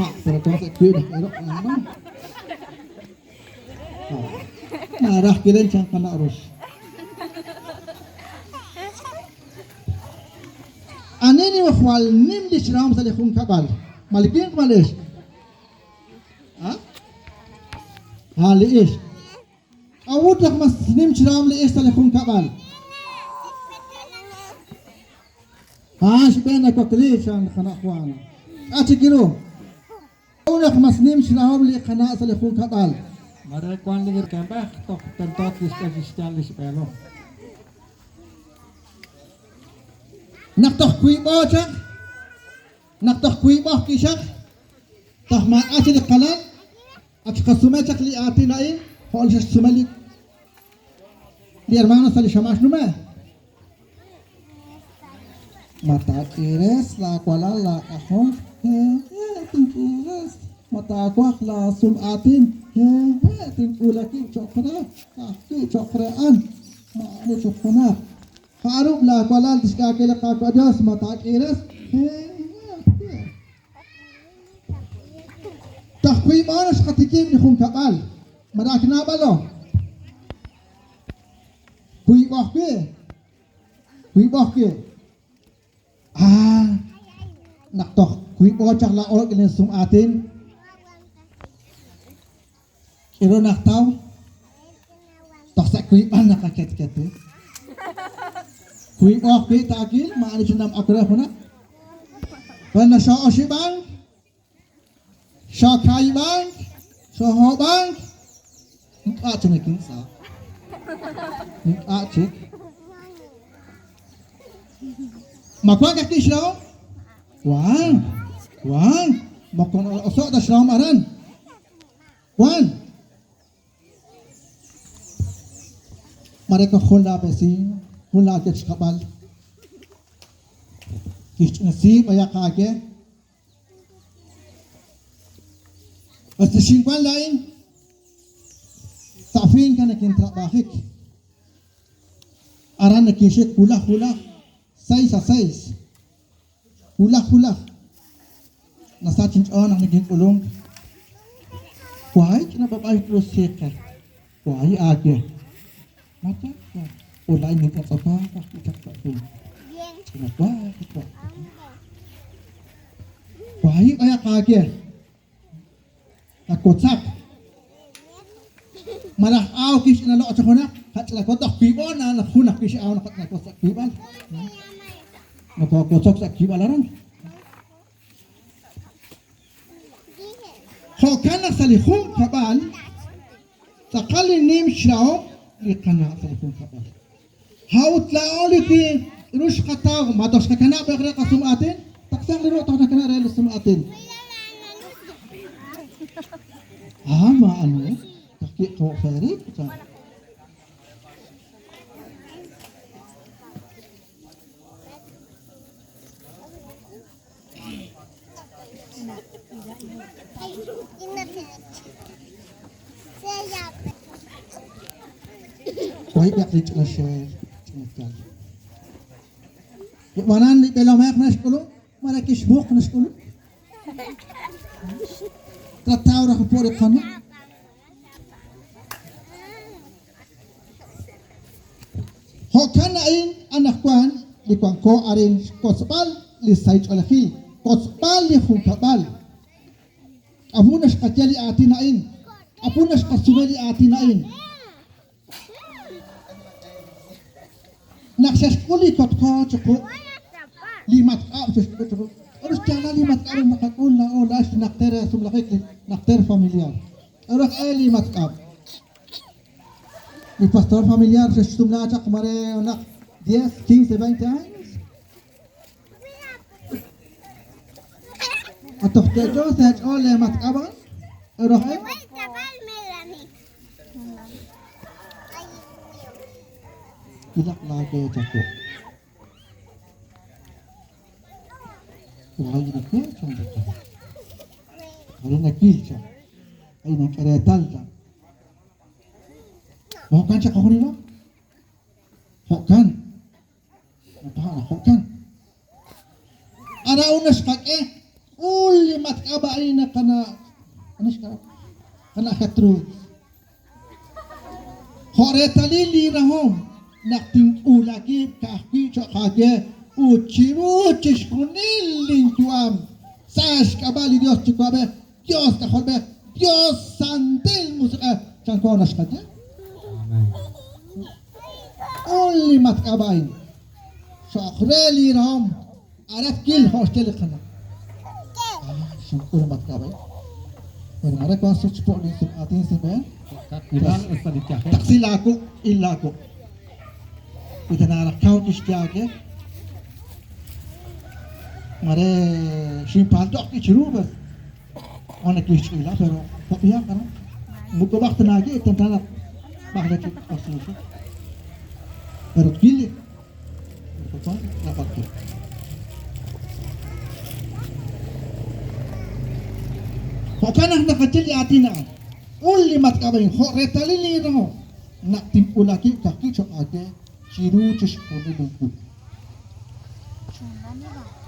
Ha, pero wank sa' wiib' aj k'eroq laa'o. Ha, naraj kilen chan qana' Rux. Ani li jwal nim lix rahom sa' li junkab'al? Ma li winq ma li ixq? Ha? Ha, li ixq. K'a'ut naq mas nim xrahom li ixq sa' li junkab'al? A'an xb'een nawakliik, chan li qana' Juana. K'a' chik ru? K'a'ut naq mas nim xrahom li qana' sa' li junkab'al? Mare wank li irkemb'ej toj tento tixk'e chi xyal li xb'eelom. Naq toj wiib'o chaq, naq toj wiib'o ajwi' xaq, toj maak'a' chik li qalal, Ak xqasume chaq li aatin a'in jo' li xe'xsume li li hermano sa' li xamaan xnume'. Ma taak'iires laawalal laak'ajol? Hehe', tink'iires. Ma taawaj laasum aatin? Hehe', tink'uula wib' cho'q re, ka'ajwi' cho'q re a'an, maa'ani chik junaq. Jarub' laawalal tixk'e aawe li Qaawa' Yos? Ma taak'iires? Hehe', ajwi'. Toj wiib'o naxqatikib' li junkab'al, malaj ak naab'alo? Wiib'o ajwi'. Wiib'o ajwi'. Ah, naq toj wiib'o chaq laa'o rik'in li sum'aatin, k'iru naq taw, toj sa' wiib'al naqaketketi. Wiib'o ajwi' taawil, maa'ani chi nam'ok re junaq. Bueno, xoo'oxib'ank, xookaayib'ank, xoohoob'ank, ink'a' chik nikintz'aq. Ink'a' chik. Ma wank ajwi' xrahom? Wank, wank. Moko na'oso' ta xrahom aran. Wank. Mare toj jun laa vecino, jun laa wechkab'al kixch'inasi b'ayaq aawe. Bas li xinwan laa'in sa' finca nakintrab'ajik. Aran nakinxik wulaj wulaj, seis a seis. Wulaj wulaj, nasach inch'ool naq nikink'ulunk. Waay ch'ina b'ab'ay trusiiq qe. Waay aawe. Ma yaal ta? Ut laa'in nintz'atz'okaak ajwi' chaq sa' jun ch'ina waay wa. Waay b'ayaq aawe. Qakotzaq. Malaj aaw kixch'ina loq' chi junaq, qach'ina toj wiib'o na naq jun ajwi' x'aaw naq qach'ina sa' wiib'al. Nokowotzok sa' wiib'al aran. Jo'kan naq sa' li junkab'al, tz'aqal li nim xrahom li qana' sa' li junkab'al. A'ut laa'o li winq, k'aru xqataw? Ma toj xqakanab' raj re qasum'aatin? Taqsaq li ruq' toj nakanab' re li sum'aatin. Ah, maa'ani. Toj ki' qoo'jerik, chan. Wayb'aq li ch'ina xeel, ch'ina kal. Ab'anan li b'eelomej naxk'ulub', malaj kixmuq naxk'ulub'. Trataw raj po li qana'. Jo'kan a'in anaqwan li wanko arin xkotzb'al li sahil ch'oolejil, kotzb'al li junkab'al. K'aru naxqaye li aatin a'in? K'aru naxqasume li aatin a'in? Naq xe'xk'ul li kotko chiqu, li matk'ab' xe'xk'ul chiqu. K'aru xyaalal li matk'ab' li naqak'ul laa'o laa'ex li najter sumlajik, li najter familiar? K'aru aj e li matk'ab'? Li pastor familiar xe'xsumla chaq mare naq 10, 15, 20 años. Atoj yo'yo sa' eech'ool lee matk'ab' a'an? K'aru aj e? Ilaq laawe chawu. Ay naku, chan li Qaawa'. Arin nawil chan. Ay nink'e reetal chan. Ma jo'kan chiqajunilo? Jo'kan. Jo'kan. Ara un naxqak'e. K'ul li matk'ab' a'in qana' ani xk'ab'a'? Qana' Gertrude. Jo' reetalil li rahom naq tink'uula wib' ka'ajwi' cho'q aawe ut chiru chixjunil linyu'am, sa' xk'ab'a' li Yos Yuwa'b'ej, Yos K'ajolb'ej, Yos Santil Musiq'ej, chanko naxqaye? K'ul li matk'ab' a'in cho'q re li rahom arat kil jo' xye li qana'. Xink'ul li matk'ab' a'in. Pero mare wank sut xpo' linsum'aatin sa' inb'een. Kawilal us ta li yajel. Taqsi laawuq', il laawuq'. Wi ta naraj kaw tixye aawe, mare xinpaalto'k wi' chiru, pues wan naq kixch'ila, pero jo'b'ihaq aran. Moko b'aj ta naaye, tento naq b'ajle chik q'oxlixik. Pero twil li Jo'kan naq naqaye li aatin a'an, K'ul li matk'ab' a'in jo' reetalil linrahom naq tink'ula wib' ka'ajwi' cho'q aawe chiru chixjunil linyu'am.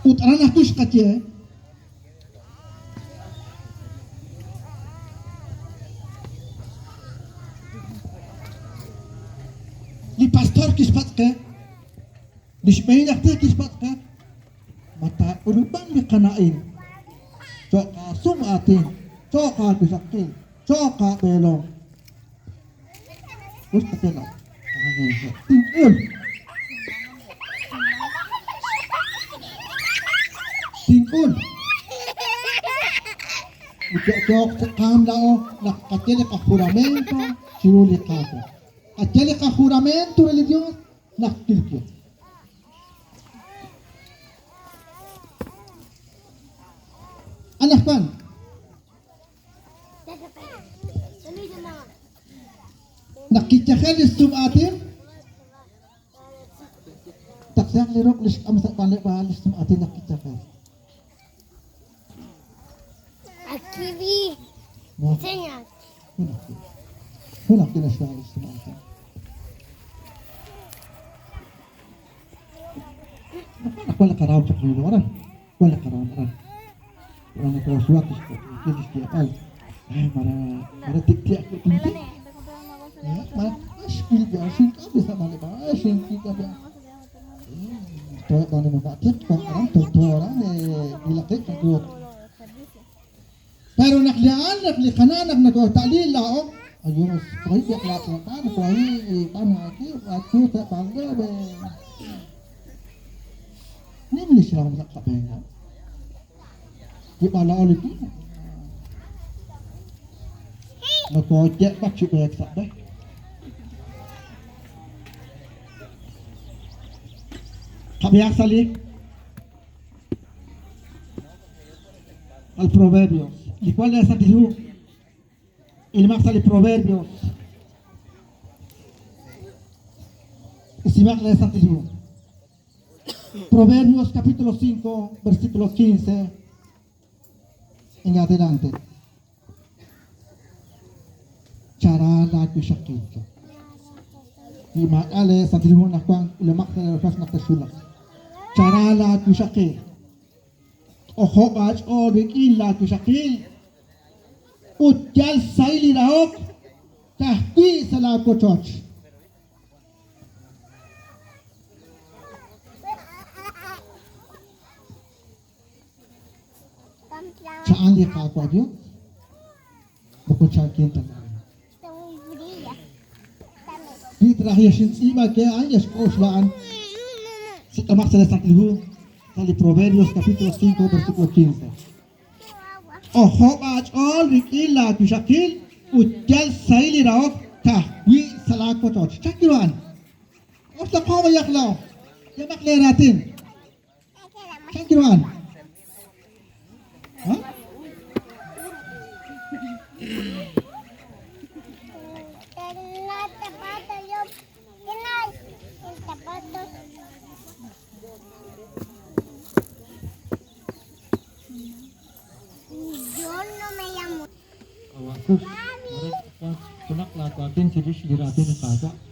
Ut aran ajwi' xqaye, Li pastor kixpatz' qe, li xb'een aj tij kixpatz' qe, ma taak'ulub'an li qana'in cho'q aasum aatin, cho'q aawixaqil, cho'q aab'eelom. Us ta Tink'ul. Tink'ul. Ut yo'yooq sa' qaam laa'o naq qaye li qajuramento chiru li Qaawa'. Qaye li qajuramento re li Dios naq kilkil. Anaqwan, Naq kiyajel li xsum'aatin, taqsihaq li ruq' li xk'am sa' b'anleb'aal li xsum'aatin naq kiyajel. Jun ajwi' naxra li xsum'aatin. Naq wan li qaraam chaq li aran, wan li qaraam aran. Wan nokooxuwak chi xk'oxlankil li xyeeb'al, Ay, mara, mara tik'ti' ajwi' tinye. Mara, xwil b'e, xink'am li sa' b'anleb'aal, xink'am b'e. To'eb' b'an li mama' tiq, wan aran, tento aran, wilaqik chanru. Pero naq li a'an, naq li qana' naq nokoota'li laa'o, ayos, kohi b'e laatz'ob'al, kohi b'an aawib', achu sa' b'anleb', Nim li xrahom sa' qab'een laa'o. Wi b'ala'o li winq, nokooye'b'ak chi b'eek sa' b'e. Qab'ihaq sa' li al Proverbios. Li wan li Santil Hu, ilmaq sa' li Proverbios. Isimaq li Santil Hu. Proverbios capítulo 5, versículo 15 en adelante. Chara laawixaqil. Li maak'a' lee Santil Hu anaqwan ilomaq sa' lee rochoch naq texwulaq. Chara laawixaqil. K'ojob' aach'ool rik'in laawixaqil ut yal sahil li rahok ka'ajwi' sa' laawochoch. Cha'an li Qaawa' Dios, moko chaab'il ta laa'in. Wi traj yaxintz'iib'a ke a'an yaxk'oxla a'an, sik'omaq sa' li Santil Hu, sa' li Proverbios capítulo 5 versículo 15. K'ojob' aach'ool rik'in laawixaqil ut yal xsahil li rahok ka'ajwi' sa' laawochoch. Chan ru a'an? K'oxlaqo b'ayaq laa'o. Yemaq leeraatin. Chan ru a'an? Ha? Qawa' Kux, mare wank junaq laawaatin chirix li raatin li Qaawa'.